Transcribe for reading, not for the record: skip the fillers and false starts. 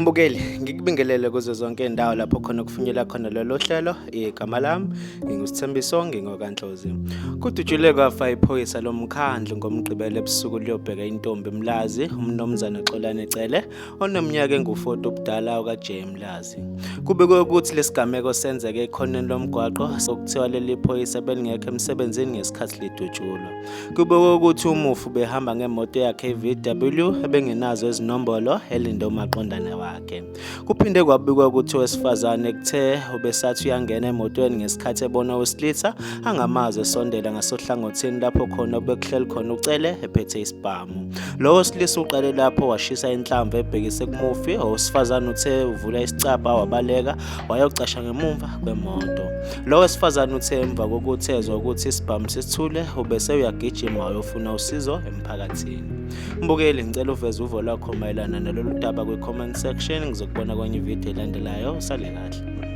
Mbukeli, ngikubingelele kuzo zonke indawo lapho khona kufinyela khona lolu hlelo. Igama lami nginguSithembiso ngingokaNtlozi. Kudutshulwe kwafa iphoyisa lomkhandlu ngoMgqibelo ebusuku liyobheka intombi eMlazi, uMnumzane Xolani Cele oneminyaka engu-40 ubudala okaJ Mlazi. Kubikwe ukuthi lesigameko senzeke ekhoneni lomgwaqo okuthiwa leli phoyisa belingekho emsebenzini ngesikhathi lidutshulwa. Kubikwe ukuthi umufi ubehamba ngemoto yakhe i-VW ebengenazo izinombolo elinde umaqondane wakhe. Kuphinde kwabikwa ukuthi owesifazane kuthe ubesathi uyangena emotweni ngesikhathi ebona owesilisa angamazi esondela ngasohlangothini lapho khona obekuhleli khona uCele ephethe isibhamu. Lo wesilisa uqale lapho washisa inhlamvu ebhekise kumufi. Owesifazane uthe uvula isicabha wabaleka wayocasha ngemumva kwemoto. Lo wesifazane uthe emva kokuthi ezwa ukuthi isibhamu sisithule ubese uyagijima wayofuna usizo emphakathini. Mbukeli, ngicela uveze uvo lwakho mayelana nalolu daba kwi-comment section. Ngizokubona kwenye ividiyo elandelayo. Usale kahle.